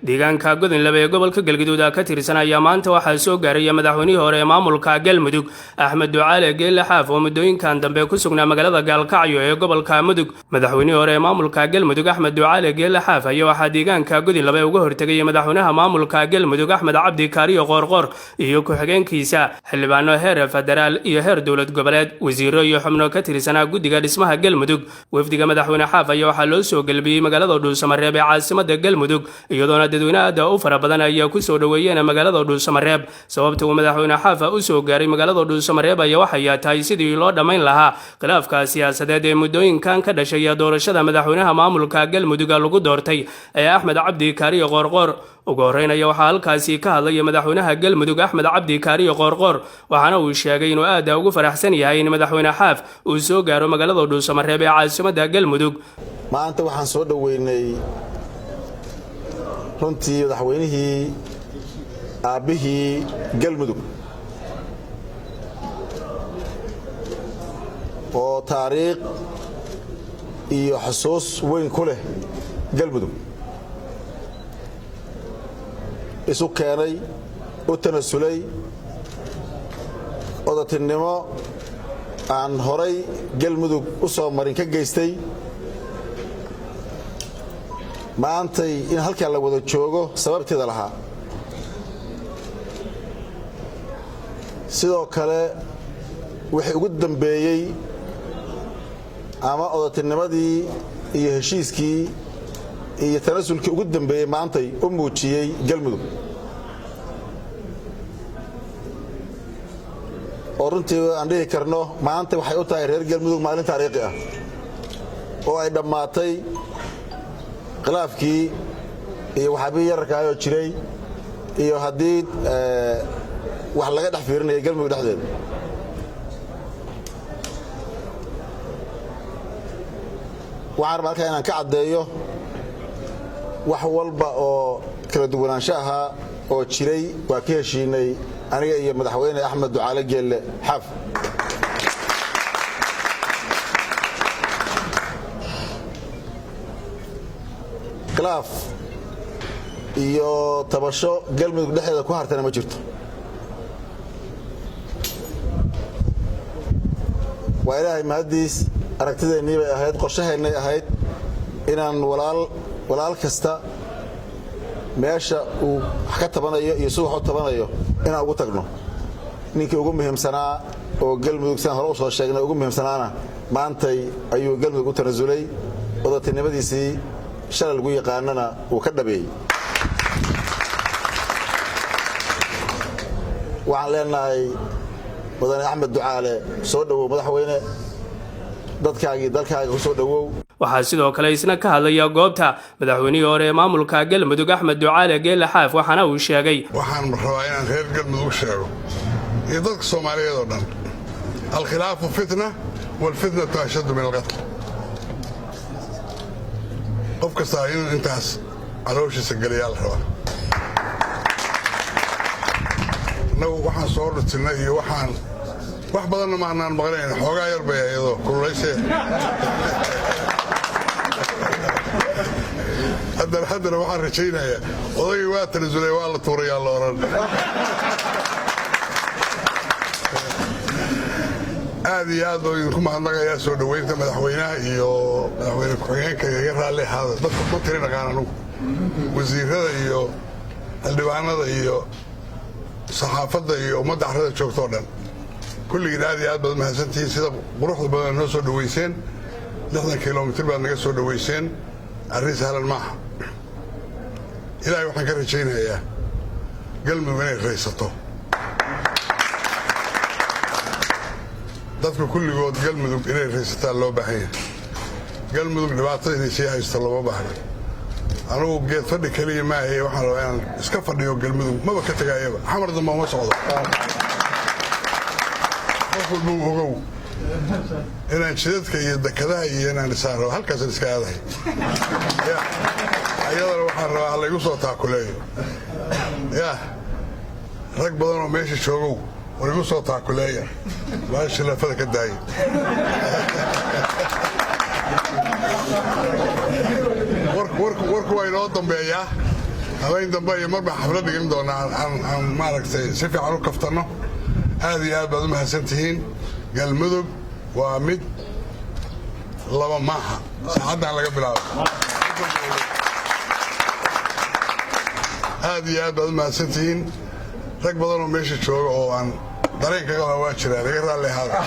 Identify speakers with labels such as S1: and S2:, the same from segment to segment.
S1: Deegaanka Godinlaba ee gobolka Galgaduud ka tirsan ayaa maanta waxaa soo gaaraya madaxweynihii hore ee maamulka Galmudug, Axmed Ducaale Geelle Xaaf, oo muddooyinkan dambe ku sugnaa magaalada Gaalkacyo ee gobolka Mudug. Madaxweynihii hore ee maamulka Galmudug, Axmed Ducaale Geelle Xaaf, ayaa waxaa deegaanka Godinlaba uga hortegaya madaxweynaha maamulka Galmudug, Axmed Cabdi Kaariyo Qoorqoor, iyo ku-xigeenkiisa, xildhibaano heer federaal iyo heer dowlad goboleed, wasiiro iyo xubno ka tirsanaa guddiga dhismaha Galmudug. Wafdiga madaxweyne Xaaf ayaa waxaa loo soo gelbiyey magaalada Dhuusamareeb ee caasimada Galmudug, iyadoona dadweyne aada u fara badan ayaa kusoo dhoweeyeen magaalada Dhuusamareeb. Sababta uu madaxweyne Xaafa u soo gaaray magaalada Dhuusamareeb ayaa waxay tahay sidii loo dhammayn lahaa khilaafka siyaasadeed ee muddooyinkan ka dhashay doorashada madaxweynaha maamulka Galmudug lagu doortay ee Axmed Cabdi Kaariyo Qoorqoor. Ugu horreyn ayaa waxaa halkaasi ka hadlaya madaxweynaha Galmudug, Axmed Cabdi Kaariyo Qoorqoor, waxaana uu sheegay inuu aada ugu faraxsan yahay in madaxweyne Xaaf uu soo gaaro magaalada Dhuusamareeb ee caasimada Galmudug.
S2: Maanta waxaan soo dhoweynay runtii madaxweynihii aabbihii Galmudug, oo taariikh iyo xusuus weyn ku leh Galmudug, isu keenay, u tanasulay, odatinimo aan horay Galmudug u soo marin ka geystay. Maantay in halkaa la wada joogo sababteeda lahaa. Sidoo kale wixii ugu dambeeyey ama odatinimadii iyo heshiiskii iyo tanasulkii ugu dambeeyey maantay u muujiyey Galmudug, oo runtii aan dhihi karno maanta waxay u tahay reer Galmudug maalin taariikhi ah oo ay dhammaatay khilaafkii iyo waxaabihii yararkaayoo jiray iyo haddii wax laga dhex fiirinaya Galmudug dhexdeeda. Waxaan rabaa halkaa inaan ka caddeeyo wax walba oo kala duwanaansho ahaa oo jiray waa ka heshiinay aniga iyo madaxweyne Axmed Ducaale Geelle Xaaf. Khilaaf iyo tabasho Galmudug dhexdeeda ku hartana ma jirto. Waa Ilaahay mahaddiis. Aragtideennii bay ahayd, qorshaheennay ahayd inaan walaal kasta meesha uu wax ka tabanayo iyo siduu wax u tabanayo inaan ugu tagno. Ninkii ugu muhiimsanaa oo Galmudug, sidaan hore u soo sheegnay, ugu muhiimsanaana maantay ayuu Galmudug u tanasulay, odatinimadiisii shalay lagu yaqaanana uu ka dhabeeyey. Waxaan leenahay mudane Axmed Ducaale, soo dhowow madaxweyne, dadkaagii dalkaaga ku soo dhowow.
S1: Waxaa sidoo kale isna ka hadlaya goobta madaxweynihii hore ee maamulka Galmudug, Axmed Ducaale Geelle Xaaf, waxaana uu sheegay:
S3: Waxaan rabaa inaan reer Galmudug sheego iyo dadka Soomaaliyeed oo dhan, alkhilaafu fitna waalfitnatu ashaddu min alqatl. Qof kastaa inuu intaas calooshiisa geliyaa la rabaa. Annagu waxaan soo dhutinnay iyo waxaan wax badanna maanaan maqnayn, xoogaa yar bay iyadoo kululaysee. Haddana waxaan rajaynayaa odaygii waa tanasulay, waa la tuurayaa la odhan. Aad iyo aad baan idinku mahadnaqayaa soo dhoweynta madaxweynaha iyo madaxweyne ku-xigeenka. Iga raalli ahaada, dadka ma tiri dhaqaan anugu, wasiirada iyo xildhibaanada iyo saxaafadda iyo ummadda carrada joogtoo dhan, kulligiin aad iyo aad baad mahadsantihiin sida quruxda badan noo soo dhoweyseen. 60 kilomitir baad naga soo dhoweyseen, arrin sahlan maaha. Ilaahay waxaan ka rajaynayaa Galmudug inay raysato, dadku kulligood Galmudug inay raysataan loo baahan yahay. Galmudug dhibaatada inay sii haysto looma baahna. Anugu geed fadhi keliya maahaye, waxaan rabaa inaan iska fadhiyo Galmudug, maba ka tegaayaba, Xamar damba uma socdo. Qof walbuu ogow inaan jidadka iyo dekadaha iyo inaan dhisaan rabo, halkaasaan iska aadahay. Ayadana waxaan rabaa ha laygu soo taakuleeyo. Yah, rag badan oo meesha joogow, war igu soo taakuleeya, waa shilafada ka daaya. Warku waa inoo dambeeyaa. Habeen dambe iyo mar baan xaflad dhigan doonaa aan maaragtay si fiican u kaftanno. Aad iyo aad baad u mahadsan tihiin. Galmudug waa mid, laba maaha, saacaddan laga bilaabo. Aad iyo aad baad u mahadsan tihiin. Rag badanoo meesha jooga oo aan dareen kaga qaba waa jiraan, iga raalli ahaada.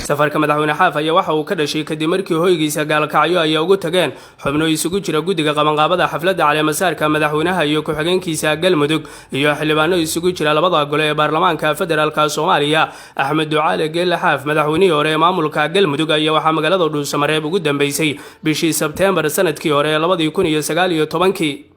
S1: Safarka madaxweyne Xaaf ayaa waxa uu ka dhashay kadib markii hoygiisa Gaalkacyo ay ugu tageen xubno isugu jira guddiga qabanqaabada xafladda caleemasaarka madaxweynaha iyo ku-xigeenkiisa Galmudug iyo xildhibaano isugu jira labada gole ee baarlamaanka federaalka Soomaaliya. Axmed Ducaale Geelle Xaaf, madaxweynihii hore ee maamulka Galmudug, ayaa waxaa magaalada Dhuusamareeb ugu dambeysay bishii Sebteembar sanadkii hore ee 2019-kii.